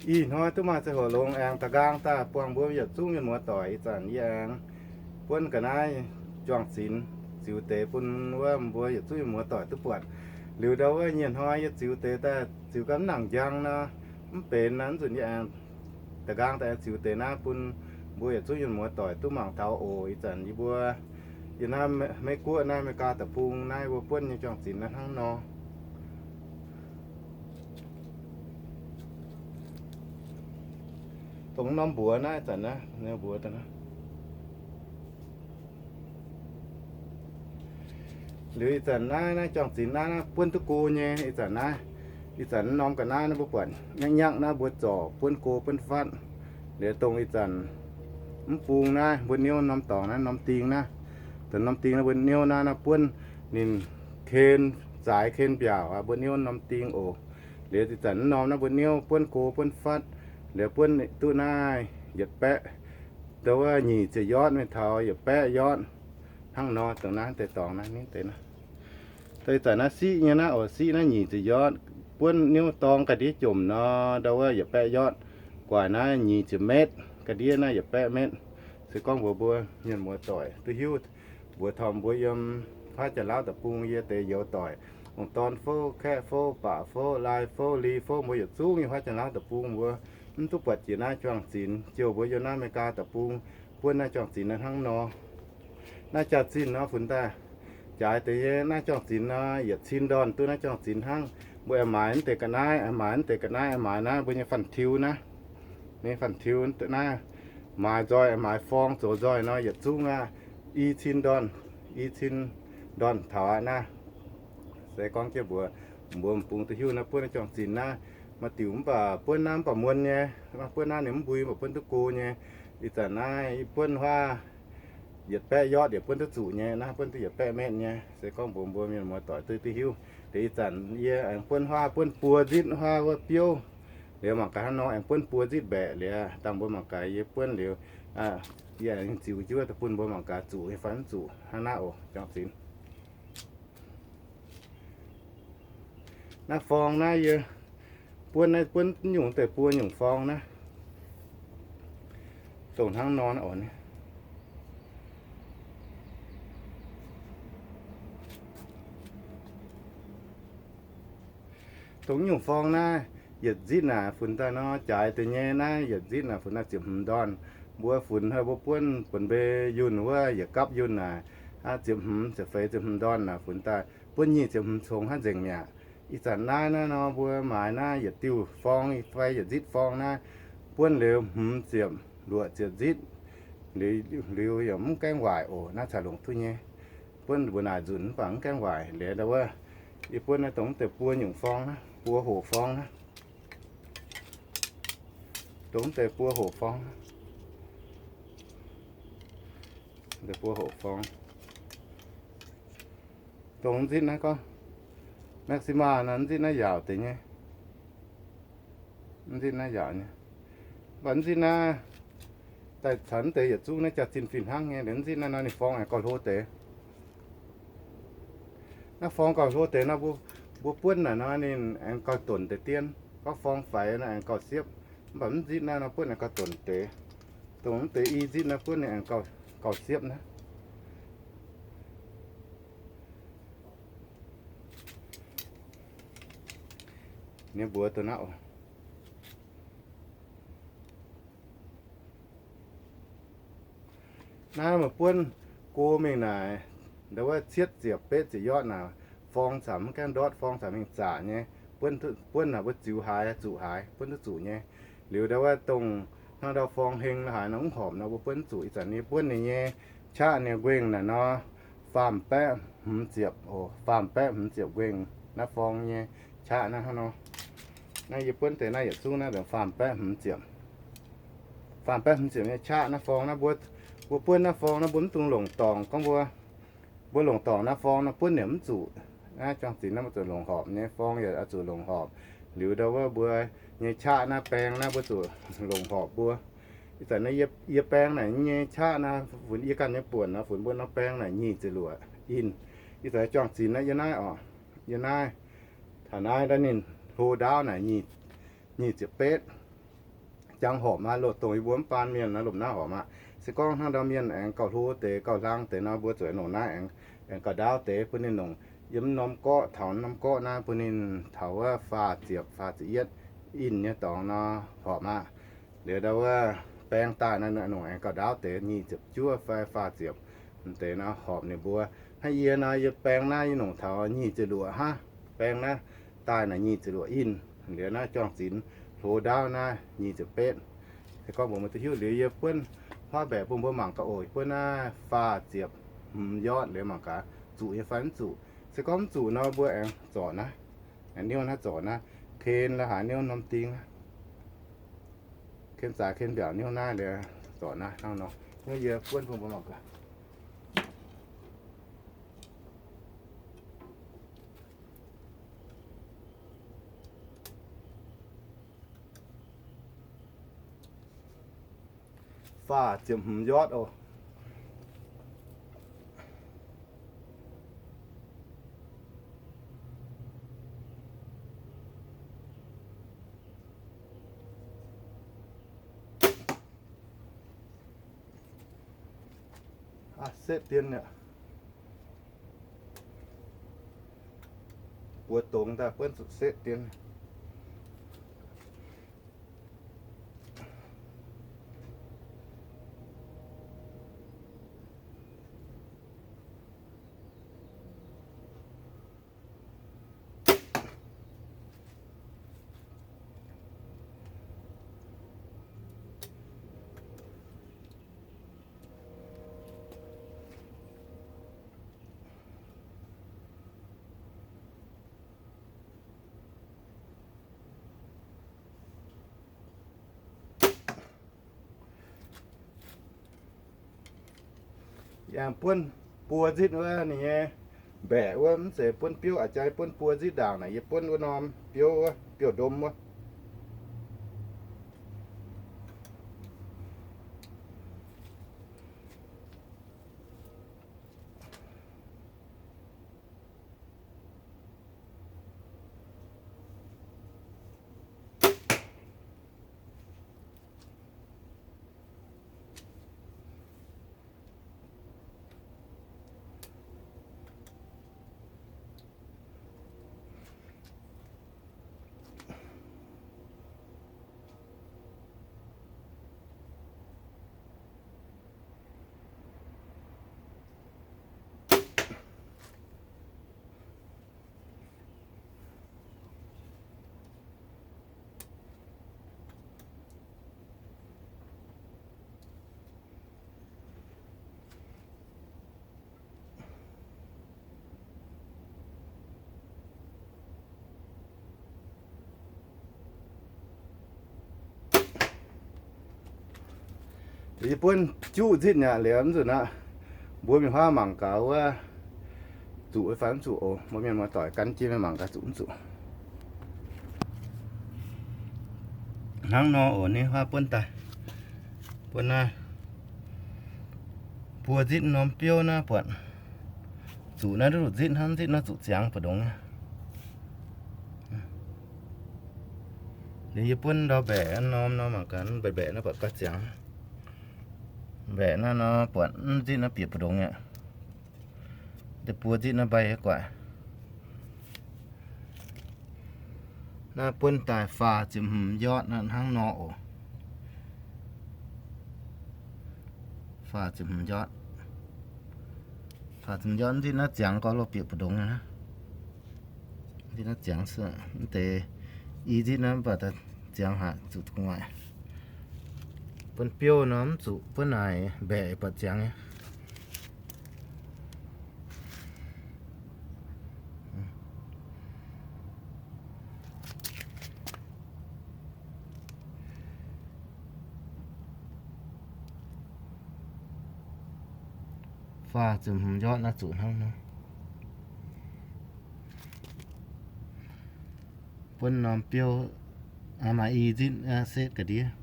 Ih hnoi duqv maaih ziangh hoc longx aengx da'nqaang daaih buangh mbuo yietc zungv mienh muoz-doic. Ih zanc yie aengx buonv ga'naaiv juang-zinx ziux deix bun wuov mbuo yietc zungv mienh muoz-doic duqv buatc. Liuz ndau wuov nyienh hnoi yie ziux deix daaih ziux gau mv nangc njang nor, mv benx nor, nzunc yie aengx da'nqaang daaih aengx ziux deix naaiv bun mbuo yietc zungv mienh muoz-doic duqv mangc taux oc. Ih zanc yie mbuo yie naaiv Meiv-Guoqv naaiv America deic-bung naaiv mbuo buonv nyei juang-zinx naaiv hnangv nor. Dongh norm mbuox naaiv, ih zanc naaiv mbuox daaih naaiv. Liuz ih zanc naaiv, naaiv juang-zinx naaiv, naaiv buonv duqv go nyei. Ih zanc naaiv, ih zanc norm ga'naaiv naaiv mbuo buatc nyakv nyakv naaiv mbuo zorc buonv go buonv fatv. Liuz dongh ih zanc mv bung naaiv mbuo niouv norm dorngx naaiv norm ding naaiv, dongh norm ding naaiv mbuo niouv naaiv, naaiv buonv ninh ken, zaaix ken mbiaauc aqv, mbuo niouv norm ding oc. Liuz ih zanc norm naaiv mbuo niouv buonv go buonv fatv. Liuz buonv duqv naaiv yietc baeqv, ndau wuov nyic ziepc yard mingh taux yietc baeqv yard hnangv nor. Dongh naaiv deix dorngx naaiv, ninh deix naaiv, deix zanc naaiv siqv nyei naaiv oc, siqv naaiv nyic ziepc yard. Buonv niouv dorng ga'ndiev jomc nor, ndau wuov yietc baeqv yard. Guaaic naaiv nyic ziepc metv, ga'ndiev naaiv yietc baeqv metv. Se gorngv mbuox mbuo mienh muoz-doic duqv hiuv, mbuox taux mbuo yiem huaav janx-lauv deic-bung yie deix youz doic, ong-dorn fouv, kaeqv fouv, baac fouv, lai fouv, li fouv, mbuo yietc zungv yiem huaav janx-lauv deic-bung mbuo mv duqv buatc jiex naaiv juang-zinx, jouh mbuo yiem naaiv America deic-bung buonv naaiv juang-zinx naaiv hnangv nor. Naaiv jaax-zinh nor funx daaih jaaix deix nyei. Naaiv juang-zinx nor yietc cin ndorn duqv naaiv juang-zinx hnangv. Mbuo aengx maaiz mv deix ga'naaiv, aengx maaiz mv deix ga'naaiv, aengx maaiz naaiv mbuo nyei fanh tiux naaiv, nyei fanh tiux naaiv, maaiz nzoih, aengx maaiz forng zoux nzoih nor yietc zungv aqv, i cin ndorn, i cin ndorn taux aqv naaiv. Se gorngv jienv mbuox, mbuox m'bung duqv hiuv naaiv buonv naaiv juang-zinx naaiv, maaih diuc mv baac buonv naaiv mv baac muonc nyei, buonv naaiv ninh mv mbui mv baac buonv duqv go nyei. Ih zanc naaiv yie buonv huaav yietc baeqv yard yaac buonv duqv zuqc nyei, naaiv buonv duqv yietc baeqv metv nyei. Se gorngv mbuox mbuo mienh muoz-doic duqv, duqv hiuv. Liuz ih zanc yie aengx buonv huaav, buonv buo nzitv huaav wuov biouv. Liuz mangc gaax hnangv nor aengx buonv buo nzitv mbaeqc liuz, dangh mbuo mangc gaax yie buonv liuz, yie aengx ziux njuov daaih bun mbuo mangc gaax zuqc nyei fai mv zuqc hnangv naaiv oc, juang-zinx. Naaiv forng naaiv yie buonv naaiv buonv nyungc deix buo nyungc forng naaiv, dongh hnangv nor oc. Dongh nyungc forng naaiv yietc nzitv naaic funx daaih nor jaaix deix nyei. Naaiv yietc nzitv naaic funx daaih ziepc hmz ndorn. Mbuo funx haaix mbuo buonv buonc mbei yunh wuov yietc gapv yunh naaic, ziepc hmz, ziepc feix, ziepc hmz ndorn naaic funx daaih buonv nyic ziepc hmz congx hnangv nzengc mi'aqv. Ih zanc naaiv, naaiv nor mbuo maaiz naaiv yietc diuh forng fai yietc nzitv forng naaiv, buonv liuz hmz ziepc, luoqc ziepc nzitv, liuz yaac mv gaengh waaic oc. Naaiv caux longc duqv nyei. Buonv mbuo naaic nzunc mv baac mv gaengh waaic. Liuz ndau wuov, yie buonv naaiv dongh deix buo nyungc forng naaiv, buo hoqc forng naaiv, dongh deix buo hoqc forng, deix buo hoqc forng. Dongh nzitv naaiv gorngv Maxima nor, nzitv naaiv yaauc deix nyei. Nzitv naaiv yaauc nyei. Mv baac nzitv naaiv daaih caux deix yietc zungv naaiv jaax-zinh fih hnangv nyei. Nzitv naaiv nor ninh forng aengx gauh hlo deix. Naaiv forng gauh hlo deix nor, mbuo buonv naaic nor ninh aengx gauh donc deix dien. Gorngv forng faix nor aengx gauh siepv. Mv baac mv nzitv naaiv nor buonv aengx gauh donc deix. Dongh mv deix i nzitv naaiv buonv ninh aengx gauh siepv naaiv. Ninh mbuox dongh naaiv oc. Naaiv meih buonv go mingh naaic, ndau wuov cietv ziepc betv ziepc yard naaic, forng camv mv gaengh ndortv, forng camv mingh zaqc nyei. Buonv, buonv naaic mbuo ziux haaix zuqc haaix, buonv duqv zuqc nyei. Liuz ndau wuov dongh hnangv ndau forng heng haaix nor mv horpc nor mbuo buonv zuqc. Ih zanc yie buonv ninh nyei qaqv nyei nquengh naaic nor, faam baeqv hmz ziepc oc, faam baeqv hmz ziepc nquengh naaiv forng nyei qaqv naaiv hnangv nor. Naaiv yie buonv deix naaiv yietc zungv naaiv faam baeqv hmz ziepc, faam baeqv hmz ziepc nyei qaqv naaiv forng naaiv. Mbuo, mbuo buonv naaiv forng naaiv mbuo mv dungx longc dorngc. Gorngv mbuo, mbuo longc dorngc naaiv forng naaiv buonv yaac mv zuqc. Naaiv juang-zinx naaiv mbuo zuqc longc horpc nyei, forng yaac zuqc longc horpc. Liuz ndau wuov mbuo nyei qaqv naaiv, baeng naaiv mbuo zuqc longc horpc mbuo. Ih zanc naaiv yie, yie baeng naaic nyei qaqv naaiv, funx yie ganh nyei buonc nor, funx mbuo nor baeng naaic nyic ziepc luoqc inch. Ih zanc juang-zinx naaiv yie naaiv oc, yie naaiv, taux naaiv ndau ninh hlo ndaauv naaic nyic ziepc betv, jangx horpc aqv. Loz-dongh yie mbuo mv baan mienh nor lomh naaiv horpc aqv. Se gorngv hnangv ndau mienh aengx gauh hlo deix gauh hlang deix nor, mbuo zueiz longc naaiv aengx, aengx gauh ndaauv deix bun ninh longc yiem norm gorqv, taux norm gorqv naaiv bun ninh taux wuov faah ziepc, faah ziepc yietv inh nyei dorngx nor horpc aqv. Liuz ndau wuov baeng daaih naaiv longc aengx gauh ndaauv deix nyic ziepc juov fai faah ziepc deix nor horpc ninh mbuo. Hnangv yie nor, yie baeng naaiv yie longc taux nyic ziepc luoqc hnangv. Baeng naaiv daaih naaic nyic ziepc luoqc inh. Liuz naaiv juang-zinx hlo ndaauv naaiv nyic ziepc betv. Se gorngv mbuo muoz-doic hiuv liuz yie buonv huaav mbaeqc bun mbuo mangc gaax oc. Buonv naaiv faah ziepc hmz yard liuz mangc gaax zuqc nyei fai mv zuqc. Se gorngv mv zuqc nor mbuo aengx zorc naaiv, niouv naaiv zorc naaiv, ken la'haaix niouv norm ding, ken zaaix ken mbiaauc niouv naaiv liuz zorc naaiv hnangv nor. Yie buonv bun mbuo mangc gaax. Faah ziepc hmz yard oc. Setv dien aqv. Buoz dongz daaih buonv zuqc setv dien. Yie buonv buo nzitv wuov ninh nyei mbaeqc wuov, mv zeiz buonv biouv a'jang, buonv buo nzitv ndaangc naaic yie buonv wuov norm biouv wuov, biouv-ndom wuov. Yie buonv juqv nzitv nyei aqv, liuz mv nzunc aqv, mbuo mingh huaav mangc gaax wuov zuqc fai mv zuqc oc. Mbuo mienh muoz-doic gan jienv mingh mangc gaax zuqc mv zuqc. Hnangv nor oc, ninh huaav buonv daaih, buonv naaiv buo nzitv norm biouv naaiv buatc zuqc naaiv nduqc nzitv hnangv, nzitv naaiv zuqc ziangx mbu'ndongx nyei. Liuz yie buonv ndau mbaeqc norm nor mangc gaax, mbaeqc mbaeqc naaiv buatc gauh ziangx. Mbaeqc naaiv nor buatc nzitv naaiv bieqc mbu'ndongx nyei. Deix buo nzitv naaiv mbaih guaaic. Naaiv buonv daaih faah ziepc hmz yard naaiv hnangv nor oc. Faah ziepc hmz yard. Faah ziepc hmz yard nzitv naaiv ziangx gauh loh bieqc mbu'ndongx nyei. Nzitv naaiv ziangx se mv deix i nzitv naaiv mv baac ziangx haic zuqc gu'nguaaic. Buonv biouv nor mv zuqc, buonv naaic mbaeqc buatc ziangx nyei. Faah ziepc hmz yard naaiv zuqc hnangv nor. Buonv norm biouv maaih i nzitv setv ga'ndiev.